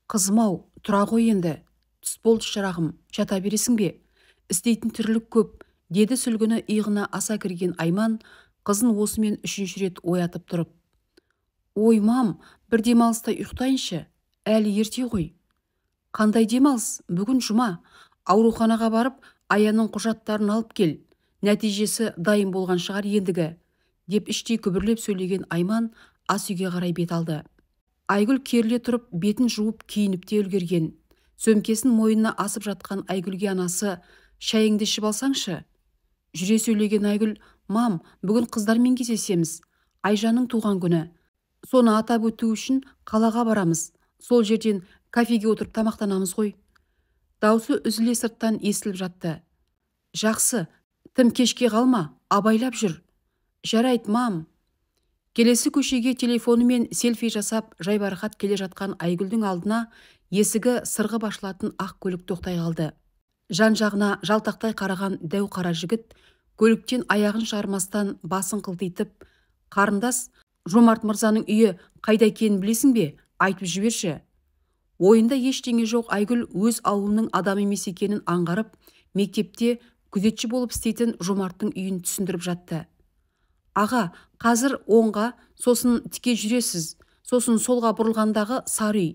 Қызым-ау, тұра ғой енді. Түс болды шырағым, жата бересің бе? Істейтін тірлік көп, деді сүлгіні иығына аса кірген Айман, қызын осымен үшінші рет оятып тұрып. Ой, мам, бір демалыста ұйықтайыншы, әлі ерте ғой. Қандай демалыс? Бүгін жұма. Ауруханаға барып, Аянның құжаттарын алып кел. Нәтижесі дайын болған шығар ендігі, деп іштей күбірлеп сөйлеген Айман ас үйге қарай бет алды. Айгүл керіле тұрып, бетін жуып киініп те үлгерген. Сөмкесін мойнына асып жатқан Айгүлге анасы, шайыңды ішіп алсаңшы. Жүре сөйлеген Айгүл, мам, бүгін қыздармен кездесеміз. Айжанның туған күні. Соны атап өту үшін қалаға барамыз. Сол жерден кафеге отырып тамақтанамыз ғой. Даусы үзіле сырттан естіліп жатты. Жақсы, тым кешке қалма, абайлап жүр. Жарайды, мам. Келесі көшеге телефонымен селфи жасап, жайбарақат келе жатқан Айгүлдің алдына есігі сырғып ашылатын ақ көлік тоқтай қалды. Жан-жағына жалтақтай қараған дәу қара жігіт көліктен аяғын шығармастан басын қылтитып, қарындас, Жомарт мырзаның үйі қайда екенін білесің бе? Айтып жіберші. Ойында ештеңе жоқ Айгүл өз ауылының адамы емес екенін аңғарып, мектепте күзетші болып істейтін Жомарттың үйін түсіндіріп жатты. Аға, қазір оңға, сосын тіке жүресіз, сосын солға бұрылғандағы сары үй.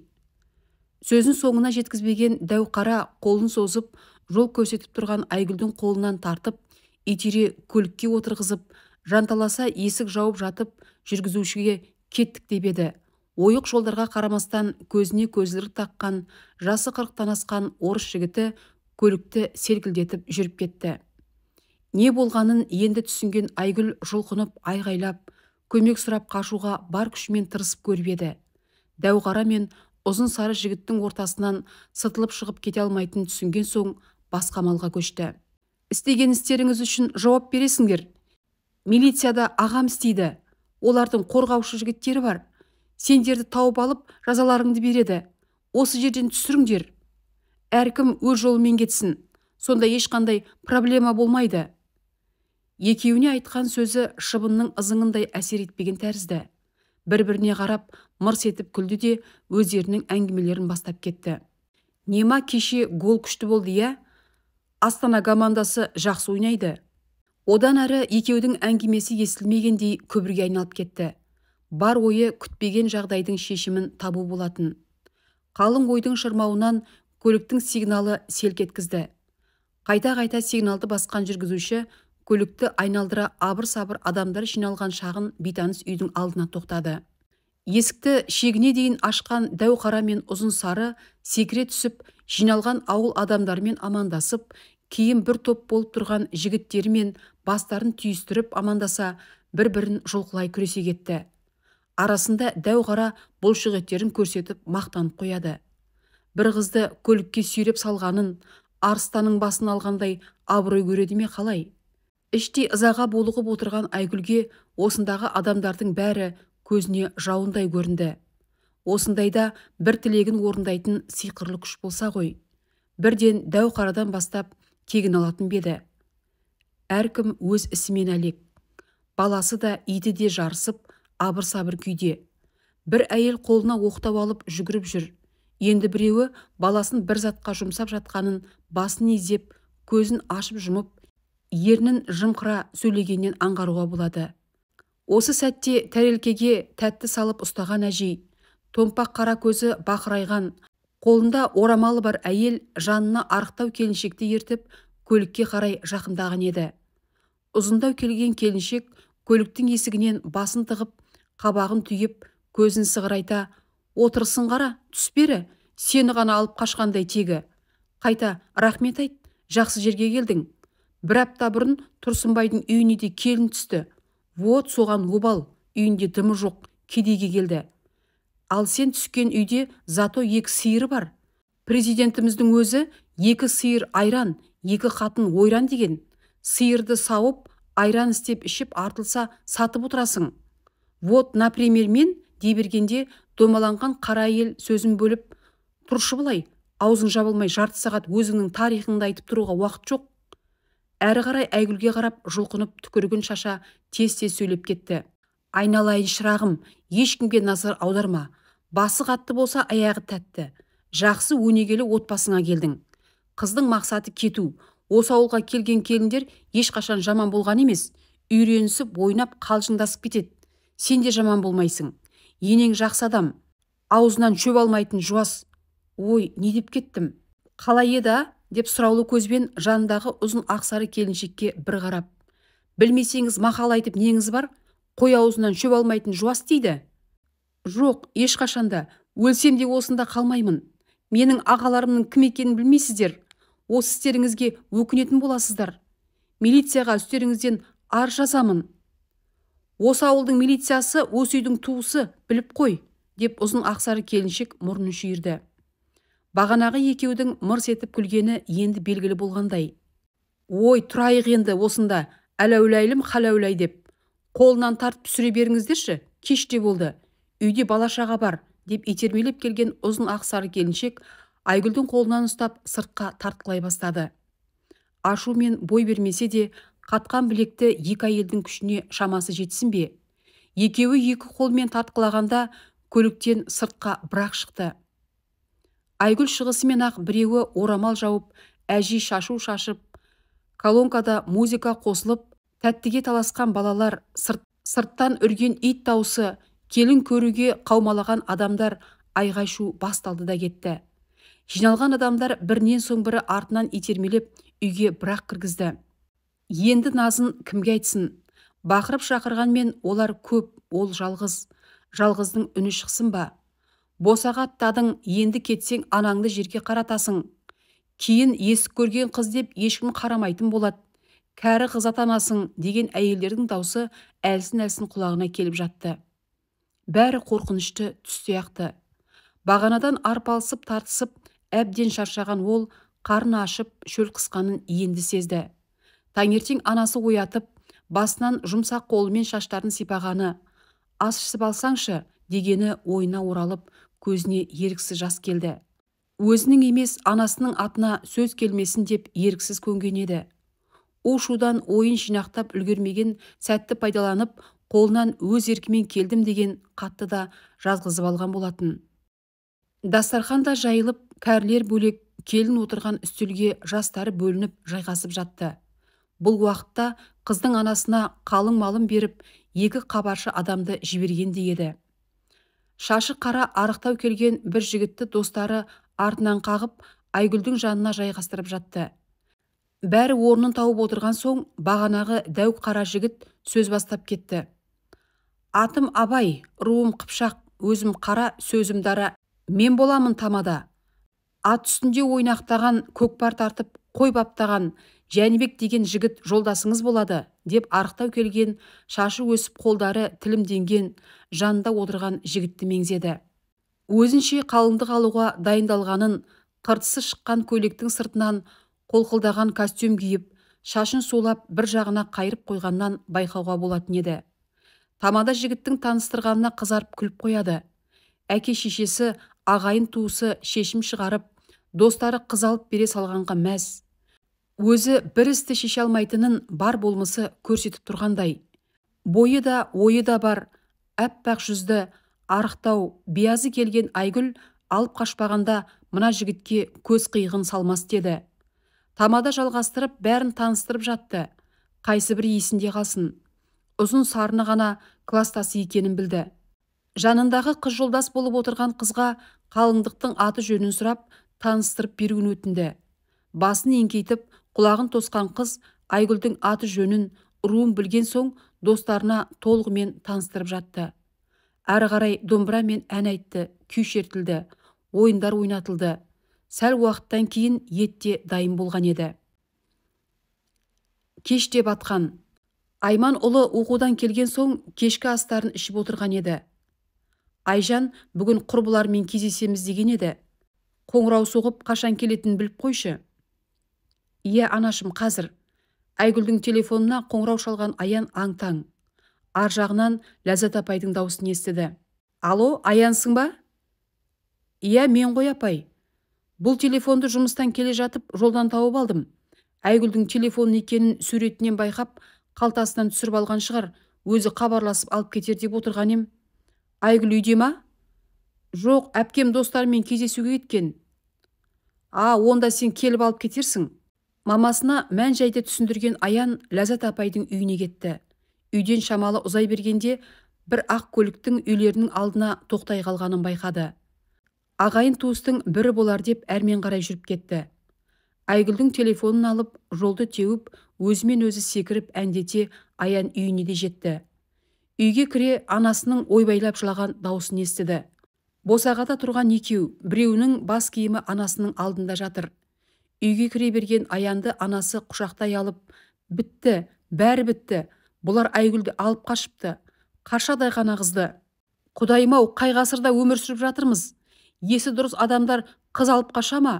Сөзін соңына жеткізбеген дәу қара қолын созып, жол көрсетіп тұрған Айгүлдің қолынан тартып, итере көлікке отырғызып, жанталаса есік жауып жатып, жүргізушіге кеттік деп еді. Ойық жолдарға қарамастан көзіне көзілдірік таққан, жасы 40-тан асқан орыс жігіті көлікті селкілдетіп жүріп кетті. Не болғанын енді түсінген Айгүл жұлқынып, айғайлап, көмек сұрап қашуға бар күшімен тырысып көріп еді. Дәу қара мен ұзын сары жігіттің ортасынан сытылып шығып кете алмайтынын түсінген соң басқа амалға көшті. Істеген істеріңіз үшін жауап бересіңдер. Милицияда ағам істейді. Олардың қорғаушы жігіттері бар. Сендерді тауып алып, жазаларыңды береді. Осы жерден түсіріңдер. Әркім өз жолымен кетсін. Сонда ешқандай проблема болмайды. Екеуіне айтқан сөзі шыбынның ызыңындай әсер етпеген тәрізді. Бір-біріне қарап, мырс етіп күлді де өздерінің әңгімелерін бастап кетті. Нема кеше гол күшті болды, иә? Астана командасы жақсы ойнайды. Одан әрі екеудің әңгімесі естілмегендей күбірге айналып кетті. Бар ойы күтпеген жағдайдың шешімін табу болатын. Қалың ойдың шырмауынан көліктің сигналы селк еткізді. Қайта-қайта сигналды басқан жүргізуші көлікті айналдыра абыр-сабыр адамдар жиналған шағын бейтаныс үйдің алдына тоқтады. Есікті шегіне дейін ашқан дәу қара мен ұзын сары секіре түсіп, жиналған ауыл адамдарымен амандасып, кейін бір топ болып тұрған жігіттерімен бастарын түйістіріп амандаса, бір-бірін жұлқылай күресе кетті. Арасында дәу қара бұлшық еттерін көрсетіп мақтанып қояды. Бір қызды көлікке сүйреп салғанын, арыстанның басын алғандай абырой көреді ме қалай? Іштей ызаға булығып отырған Айгүлге осындағы адамдардың бәрі көзіне жауындай көрінді. Осындайда бір тілегін орындайтын сиқырлы күш болса ғой. Бірден дәу қарадан бастап кегін алатын беді. Әркім өз ісімен әлек. Баласы да иті де жарысып, абыр-сабыр күйде. Бір әйел қолына оқтау алып жүгіріп жүр. Енді біреуі баласын бір затқа жұмсап жатқанын басын изеп, көзін ашып жұмып, ернін жымқыра сөйлегеннен аңғаруға болады. Осы сәтте тәрелкеге тәтті салып ұстаған әжей, томпақ қара көзі бақырайған, қолында орамалы бар әйел жанына арықтау келіншекті ертіп, көлікке қарай жақындаған еді. Ұзындау келген келіншек көліктің есігінен басын тығып, қабағын түйіп, көзін сығырайта, «Отырысын қара, түс бері, сені ғана алып қашқандай тегі. Қайта, рахмет айт, жақсы жерге келдің. Бір апта бұрын Тұрсынбайдың үйіне де келін түсті. Вот соған обал, үйінде дымы жоқ, кедейге келді. Ал сен түскен үйде зато 2 сиыры бар. Президентіміздің өзі 2 сиыр айран, 2 қатын ойран деген. Сиырды сауып, айран істеп ішіп артылса сатып отырасың. Вот, например, мен, дей бергенде домаланған қара әйел сөзін бөліп, тұршы былай, аузың жабылмай жарты сағат өзіңнің тарихыңды айтып тұруға уақыт жоқ. Әрі қарай Айгүлге қарап жұлқынып түкірігін шаша тез-тез сөйлеп кетті. Айналайын шырағым, ешкімге назар аударма. Басы қатты болса аяғы тәтті. Жақсы өнегелі отбасыңа келдің. Қыздың мақсаты кету. Осы ауылға келген келіндер ешқашан жаман болған емес. Үйренісіп, ойнап, қалжыңдасып кетеді. Сен де жаман болмайсың. Енең жақсы адам. Аузынан шөп алмайтын жуас. Ой, не деп кеттім? Қалай еді, а? Деп сұраулы көзбен жанындағы ұзын ақсары келіншекке бір қарап. Білмесеңіз мақал айтып неңіз бар? Қой аузынан шөп алмайтын жуас дейді. Жоқ, ешқашанда. Өлсем де осында қалмаймын. Менің ағаларымның кім екенін білмейсіздер. Осы істеріңізге өкінетін боласыздар. Милицияға үстеріңізден арыз жазамын. Осы ауылдың милициясы осы үйдің туысы, біліп қой, деп ұзын ақсары келіншек мұрнын шүйірді. Бағанағы екеудің мырс етіп күлгені енді белгілі болғандай. Ой, тұрайық енді осында, әләуләйлім халәуләй деп. Қолынан тартып түсіре беріңіздерші, кеш те болды. Үйде бала-шаға бар, деп итермелеп келген ұзын ақсары келіншек Айгүлдің қолынан ұстап сыртқа тартқылай бастады. Ашумен бой бермесе де, қатқан білекті екі әйелдің күшіне шамасы жетсін бе? Екеуі екі қолмен тартқылағанда көліктен сыртқа бірақ шықты. Айгүл шығысымен ақ біреуі орамал жауып, әжей шашу шашып, колонкада музыка қосылып, тәттіге таласқан балалар, сырттан үрген ит даусы, келін көруге қаумалаған адамдар айғай-шу басталды да кетті. Жиналған адамдар бірінен соң бірі артынан итермелеп үйге бірақ кіргізді. Енді назын кімге айтсын? Бақырып шақырғанмен олар көп, ол жалғыз. Жалғыздың үні шықсын ба? Босаға аттадың, енді кетсең анаңды жерге қаратасың. Кейін есік көрген қыз деп ешкім қарамайтын болады. Кәрі қыз атанасың деген әйелдердің даусы әлсін-әлсін құлағына келіп жатты. Бәрі қорқынышты түс сияқты. Бағанадан арпалысып тартысып, әбден шаршаған ол қарны ашып, шөл қысқанын енді сезді. Таңертең анасы оятып, басынан жұмсақ қолымен шаштарын сипағаны, ас ішіп алсаңшы дегені ойына оралып, көзіне еріксіз жас келді. Өзінің емес, анасының атына сөз келмесін деп еріксіз көнген еді. У-шудан ойын жинақтап үлгермеген сәтті пайдаланып, қолынан өз еркімен келдім деген қатты да жазғызып алған болатын. Дастархан да жайылып, кәрілер бөлек, келін отырған үстелге жастары бөлініп жайғасып жатты. Бұл уақытта қыздың анасына қалың малын беріп, екі хабаршы адамды жіберген еді. Шашы қара арықтау келген бір жігітті достары артынан қағып, Айгүлдің жанына жайғастырып жатты. Бәрі орнын тауып отырған соң, бағанағы дәу қара жігіт сөз бастап кетті. Атым Абай, руым Қыпшақ, өзім қара, сөзім дара, мен боламын тамада. Ат үстінде ойнақтаған, көкпар тартып, қой баптаған Жәнібек деген жігіт жолдасыңыз болады, деп арықтау келген, шашы өсіп қолдары тілімденген, жанында отырған жігітті меңзеді. Өзінше қалыңдық алуға дайындалғанын, қыртысы шыққан көйлектің сыртынан қолқылдаған костюм киіп, шашын сулап бір жағына қайырып қойғаннан байқауға болатын еді. Тамада жігіттің таныстырғанына қызарып күліп қояды. Әке шешесі, ағайын туысы шешім шығарып, достары қыз алып бере салғанға мәз. Өзі бір істі шеше алмайтынын бар болмысы көрсетіп тұрғандай. Бойы да, ойы да бар, әппақ жүзді, арықтау, биязы келген Айгүл алып қашпағанда мына жігітке көз қиығын салмас деді. Тамада жалғастырып, бәрін таныстырып жатты. Қайсы бірі есінде қалсын. Ұзын сарыны ғана кластасы екенін білді. Жанындағы қыз жолдас болып отырған қызға қалыңдықтың аты жөнін сұрап, таныстырып беруін өтінді. Басын еңкейтіп, құлағын тосқан қыз Айгүлдің аты жөнін, руын білген соң достарына толығымен таныстырып жатты. Әрі қарай домбырамен ән айтты, күй шертілді, ойындар ойнатылды. Сәл уақыттан кейін ет те дайын болған еді. Кеш те батқан. Айман ұлы оқудан келген соң кешкі астарын ішіп отырған еді. Айжан бүгін құрбылармен кездесеміз деген еді. Қоңырау соғып қашан келетінін біліп қойшы. Иә, анашым, қазір. Айгүлдің телефонына қоңырау шалған Аян аң-таң. Ар жағынан Ләззат апайдың дауысын естіді. Алло, Аянсың ба? Иә, мен ғой апай. Бұл телефонды жұмыстан келе жатып жолдан тауып алдым. Айгүлдің телефонын екенін суретінен байқап, қалтасынан түсіріп алған шығар, өзі хабарласып алып кетер деп отырған ем. Айгүл үйде ма? Жоқ, әпкем достарымен кездесуге кеткен. А, онда сен келіп алып кетерсің. Мамасына мән-жайды түсіндірген Аян Ләззат апайдың үйіне кетті. Үйден шамалы ұзай бергенде бір ақ көліктің үйлерінің алдына тоқтай қалғанын байқады. Ағайын туыстың бірі болар деп әрмен қарай жүріп кетті. Айгүлдің телефонын алып, жолды теуіп, өзімен өзі секіріп әндете Аян үйіне де жетті. Үйге кіре анасының ойбайлап жылаған даусын естіді. Босағада тұрған екеу, біреуінің бас киімі анасының алдында жатыр. Үйге кіре берген Аянды анасы құшақтай алып, бітті, бәрі бітті, бұлар Айгүлді алып қашыпты, қашадай ғана қызды. Құдайым-ау, қай ғасырда өмір сүріп жатырмыз? Есі дұрыс адамдар қыз алып қаша ма?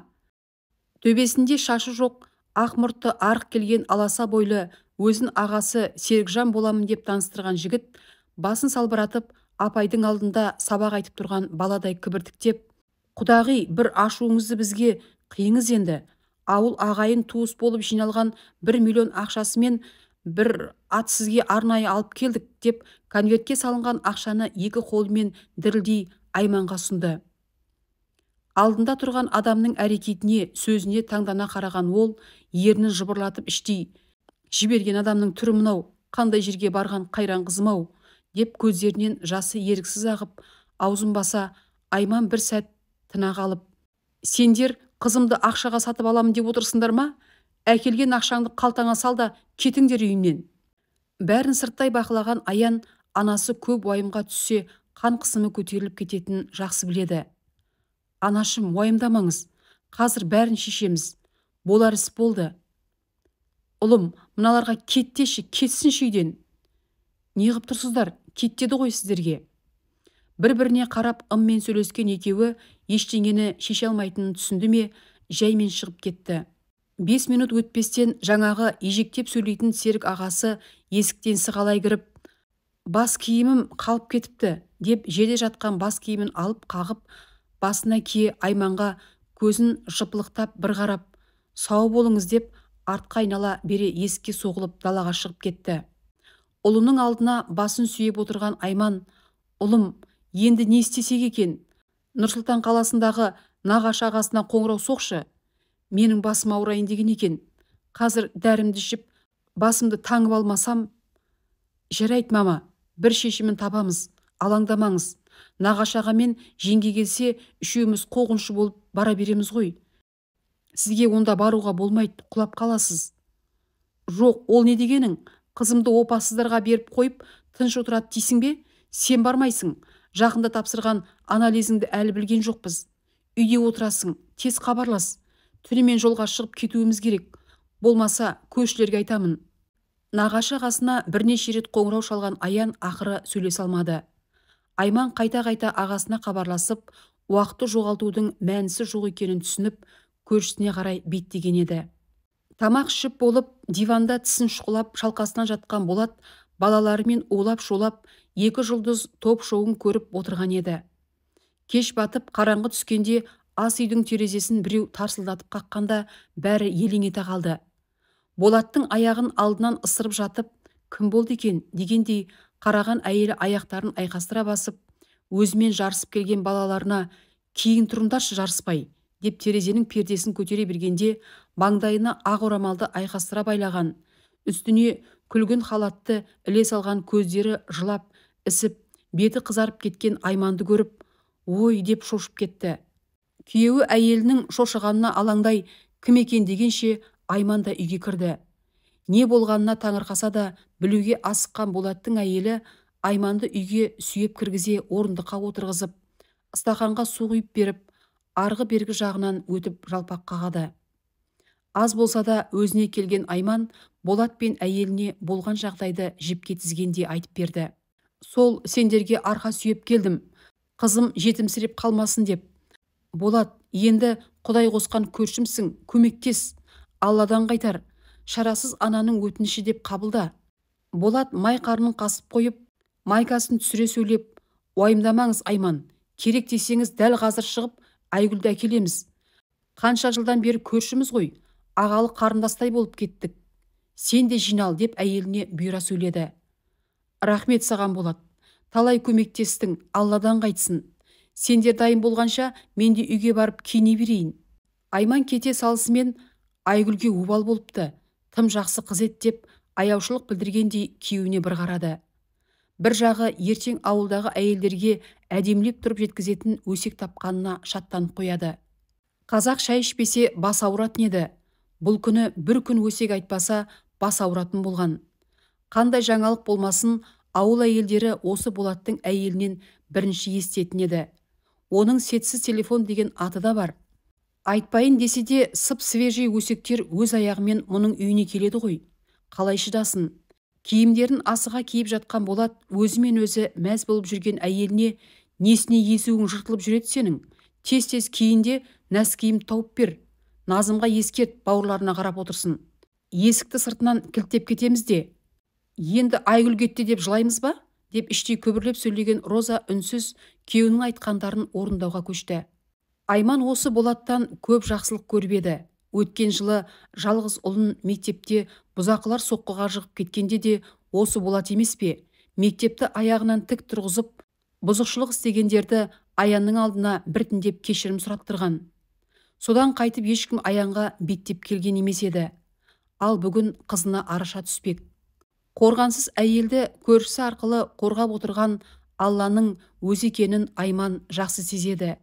Төбесінде шашы жоқ, ақ мұртты арық келген аласа бойлы, өзін ағасы Серікжан боламын деп таныстырған жігіт, басын салбыратып, апайдың алдында сабақ айтып тұрған баладай кібіртіктеп, құдағи, бір ашуыңызды бізге қиыңыз енді. Ауыл ағайын туыс болып жиналған 1 миллион ақшасымен бір ат сізге арнайы алып келдік деп конвертке салынған ақшаны екі қолымен дірілдей Айманға ұсынды. Алдында тұрған адамның әрекетіне, сөзіне таңдана қараған ол, ернін жыбырлатып іштей, жіберген адамның түрі мынау, қандай жерге барған қайран қызым-ау, деп көздерінен жасы еріксіз ағып, аузын баса, Айман бір сәт тына қалып, сендер қызымды ақшаға сатып аламын деп отырсыңдар ма? Әкелген ақшаңды қалтаңа сал да кетіңдер үйімнен. Бәрін сырттай бақылаған Аян анасы көп уайымға түссе, қан қысымы көтеріліп кететінін жақсы біледі. Анашым, уайымдамаңыз, қазір бәрін шешеміз. Болар іс болды. Ұлым, мыналарға кеттеші, кетсінші үйден. Неғып тұрсыздар, кет деді ғой сіздерге. Бір-біріне қарап ыммен сөйлескен екеуі ештеңені шеше алмайтынын түсінді ме, жаймен шығып кетті. 5 минут өтпестен жаңағы ежектеп сөйлейтін Серік ағасы есіктен сығалай кіріп, бас киімім қалып кетіпті, деп жерде жатқан бас киімін алып қағып, басына кие Айманға көзін жыпылықтап бір қарап, сау болыңыз деп артқа айнала бере есікке соғылып далаға шығып кетті. Ұлының алдына басын сүйеп отырған Айман, ұлым, енді не істесек екен? Нұр-Сұлтан қаласындағы нағашы ағасына қоңырау соқшы. Менің басым ауырайын деген екен. Қазір дәрімді ішіп, басымды таңып алмасам. Жарайды, мама, бір шешімін табамыз, алаңдамаңыз. Нағашы ағамен жеңге келсе, үшеуміз қоғыншы болып бара береміз ғой. Сізге онда баруға болмайды, құлап қаласыз. Жоқ, ол не дегенің? Қызымды опасыздарға беріп қойып, тыныш отырады дейсің бе? Сен бармайсың. Жақында тапсырған анализіңді әлі білген жоқпыз. Үйде отырасың, тез хабарлас. Түнімен жолға шығып кетуіміз керек. Болмаса, көршілерге айтамын. Нағашы ағасына бірнеше рет қоңырау шалған Аян ақыры сөйлесе алмады. Айман қайта-қайта ағасына хабарласып, уақытты жоғалтудың мәнісі жоқ екенін түсініп, көршісіне қарай беттеген еді. Тамақ ішіп болып, диванда тісін шұқылап, шалқасынан жатқан Болат балаларымен улап-шулап, екі жұлдыз топ-шоуын көріп отырған еді. Кеш батып, қараңғы түскенде ас үйдің терезесін біреу тарсылдатып қаққанда бәрі елең ете қалды. Болаттың аяғын алдынан ысырып жатып, кім болды екен дегендей қараған әйелі аяқтарын айқастыра басып, өзімен жарысып келген балаларына кейін тұрыңдаршы жарыспай деп терезенің пердесін көтере бергенде маңдайына ақ орамалды айқастыра байлаған, үстіне күлгін халатты іле салған көздері жылап, ісіп, беті қызарып кеткен Айманды көріп, ой деп шошып кетті. Күйеуі әйелінің шошығанына алаңдай кім екен дегенше Айман да үйге кірді. Не болғанына таңырқаса да білуге асыққан Болаттың әйелі Айманды үйге сүйеп кіргізе орындыққа отырғызып, стақанға су құйып беріп, арғы-бергі жағынан өтіп жалпақ қағады. Аз болса да өзіне келген Айман Болат пен әйеліне болған жағдайды жіпке тізгенде айтып берді. Сол сендерге арқа сүйеп келдім, қызым жетімсіреп қалмасын деп. Болат, енді Құдай қосқан көршімсің, көмектес, Алладан қайтар, шарасыз ананың өтініші деп қабылда. Болат май қарнын қасып қойып, майкасын түсіре сөйлеп, уайымдамаңыз Айман, керек десеңіз дәл қазір шығып Айгүлді әкелеміз. Қанша жылдан бері көршіміз ғой, ағалы қарындастай болып кеттік. Сен де жинал деп әйеліне бұйыра сөйледі. Рахмет саған Болат, талай көмектестің, Алладан қайтсын. Сендер дайын болғанша мен де үйге барып киіне берейін. Айман кете салысымен Айгүлге обал болыпты, тым жақсы қыз еді деп аяушылық білдіргендей күйеуіне бір қарады. Бір жағы ертең ауылдағы әйелдерге әдемілеп тұрып жеткізетін өсек тапқанына шаттанып қояды. Қазақ шай ішпесе бас ауыратын еді. Бұл күні бір күн өсек айтпаса бас ауыратын болған. Қандай жаңалық болмасын, ауыл әйелдері осы Болаттың әйелінен бірінші естетін еді. Оның сетсіз телефон деген аты да бар. Айтпайын десе де сып-свежий өсектер өз аяғымен мұның үйіне келеді ғой. Қалай шыдасын? Киімдерін асыға киіп жатқан Болат өзімен өзі мәз болып жүрген әйеліне несіне езуің жыртылып жүреді сенің? Тез-тез киін де нәскиім тауып бер. Назымға ескерт, бауырларына қарап отырсын. Есікті сыртынан кілттеп кетеміз де. Енді Айгүл кетті деп жылаймыз ба? Деп іштей күбірлеп сөйлеген Роза үнсіз күйеуінің айтқандарын орындауға көшті. Айман осы Болаттан көп жақсылық көріп еді. Өткен жылы жалғыз ұлын мектепте бұзақылар соққыға жығып кеткенде де осы Болат емес пе? Мектепті аяғынан тік тұрғызып, бұзықшылық істегендерді Аянның алдына біртіндеп кешірім сұраттырған. Содан қайтып ешкім Аянға беттеп келген емес еді. Ал бүгін қызына араша түспек. Қорғансыз әйелді көршісі арқылы қорғап отырған Алланың өзі екенін Айман жақсы сезеді.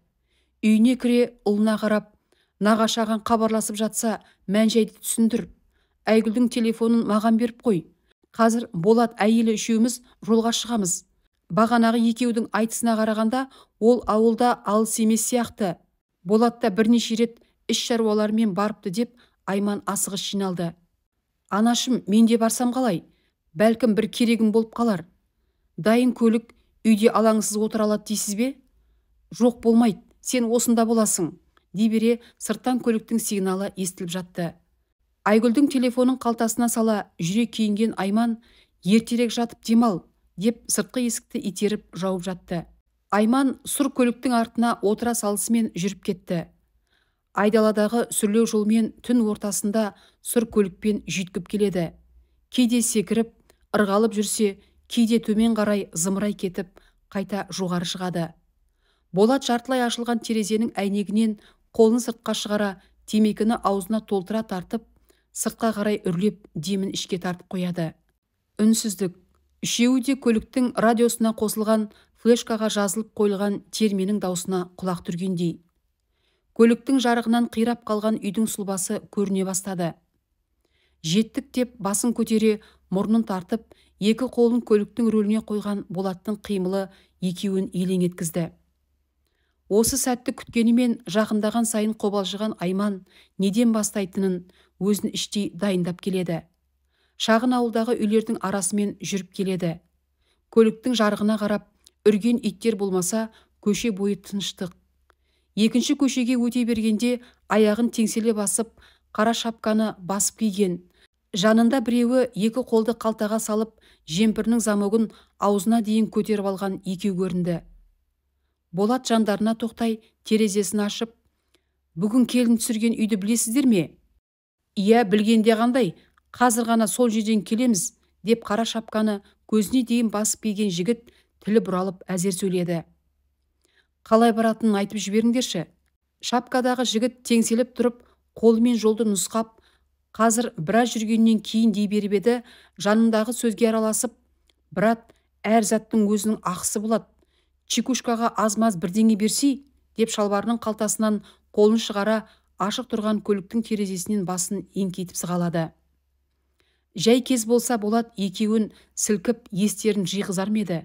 Үйіне кіре ұлына қарап, нағашы ағаң хабарласып жатса, мән-жайды түсіндір. Айгүлдің телефонын маған беріп қой. Қазір Болат әйелі үшеуміз жолға шығамыз. Бағанағы екеудің айтысына қарағанда, ол ауылда алыс емес сияқты. Болат та бірнеше рет іс шаруаларымен барыпты деп Айман асығыс жиналды. Анашым, мен де барсам қалай? Бәлкім бір керегім болып қалар. Дайын көлік үйде алаңсыз отыра алады дейсіз бе? Жоқ, болмайды, сен осында боласың, дей бере сырттан көліктің сигналы естіліп жатты. Айгүлдің телефонын қалтасына сала жүре киінген Айман ертерек жатып демал деп сыртқы есікті итеріп жауып жатты. Айман сұр көліктің артына отыра салысымен жүріп кетті. Айдаладағы сүрлеу жолмен түн ортасында сұр көлікпен жүйткіп келеді. Кейде секіріп, ырғалып жүрсе, кейде төмен қарай зымырай кетіп, қайта жоғары шығады. Болат жартылай ашылған терезенің әйнегінен қолын сыртқа шығара, темекіні аузына толтыра тартып, сыртқа қарай үрлеп, демін ішке тартып қояды. Үнсіздік. Үшеуі де көліктің радиосына қосылған флешкаға жазылып қойылған терменің даусына құлақ түргендей. Көліктің жарығынан қирап қалған үйдің сұлбасы көріне бастады. Жеттік деп басын көтере, мұрнын тартып, екі қолын көліктің рөліне қойған Болаттың қимылы екеуін елең еткізді. Осы сәтті күткенімен жақындаған сайын қобалжыған Айман неден бастайтынын өзін іштей дайындап келеді. Шағын ауылдағы үйлердің арасымен жүріп келеді. Көліктің жарығына қарап, үрген иттер болмаса, көше бойы тыныштық. Екінші көшеге өте бергенде аяғын теңселе басып, қара шапканы басып киген. Жанында біреуі екі қолды қалтаға салып, жемпірінің замогын аузына дейін көтеріп алған екеу көрінді. Болат жандарына тоқтай, терезесін ашып, «Бүгін келін түсірген үйді білесіздер ме?» «Иә, білгенде қандай, қазір ғана сол жерден келеміз», деп қара шапканы көзіне дейін басып киген жігіт тілі бұралып әзер сөйледі. Қалай баратынын айтып жіберіңдерші. Шапкадағы жігіт теңселіп тұрып, қолымен жолды нұсқап, қазір біраз жүргеннен кейін дей беріп еді, жанындағы сөзге араласып, «Брат, әр заттың өзінің ақысы болады. Чекушкаға аз-маз бірдеңе берсей», деп шалбарының қалтасынан қолын шығара ашық тұрған көліктің терезесінен басын еңкейтіп сығалады. Жай кез болса Болат екеуін сілкіп естерін жиғызар ма еді?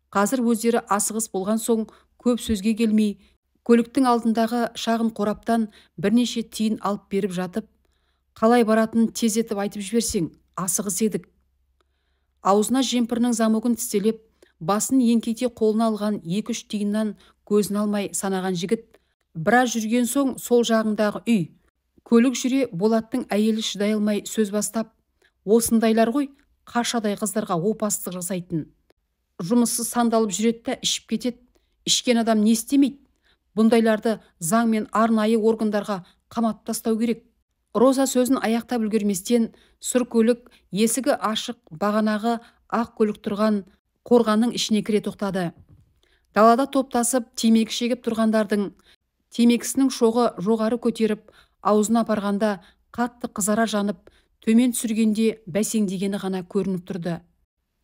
Қазір өздері асығыс болған соң көп сөзге келмей, көліктің алдындағы шағын қораптан бірнеше тиын алып беріп жатып, қалай баратынын тездетіп айтып жіберсең, асығыс едік. Аузына жемпірінің замогын тістелеп, басын еңкейте қолына алған 2-3 тиыннан көзін алмай санаған жігіт, біраз жүрген соң сол жағындағы үй. Көлік жүре Болаттың әйелі шыдай алмай сөз бастап, осындайлар ғой қашадай қыздарға опасыздық жасайтын. Жұмыссыз сандалып жүреді да ішіп кетеді. Ішкен адам не істемейді? Бұндайларды заң мен арнайы органдарға қаматып тастау керек. Роза сөзін аяқтап үлгерместен сұр көлік есігі ашық бағанағы ақ көлік тұрған қорғанның ішіне кіре тоқтады. Далада топтасып темекі шегіп тұрғандардың Темекісінің шоғы жоғары көтеріп, аузына апарғанда қатты қызара жанып, төмен түсіргенде бәсеңдегені ғана көрініп тұрды.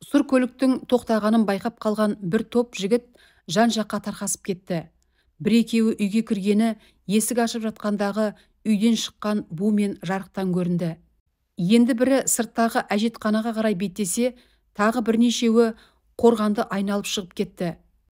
Сұр көліктің тоқтағанын байқап қалған бір топ жігіт жан-жаққа тарқасып кетті. Бір-екеуі үйге кіргені есік ашып жатқандағы үйден шыққан бу мен жарықтан көрінді. Енді бірі сырттағы әжетханаға қарай беттесе, тағы бірнешеуі қорғанды айналып шығып кетті.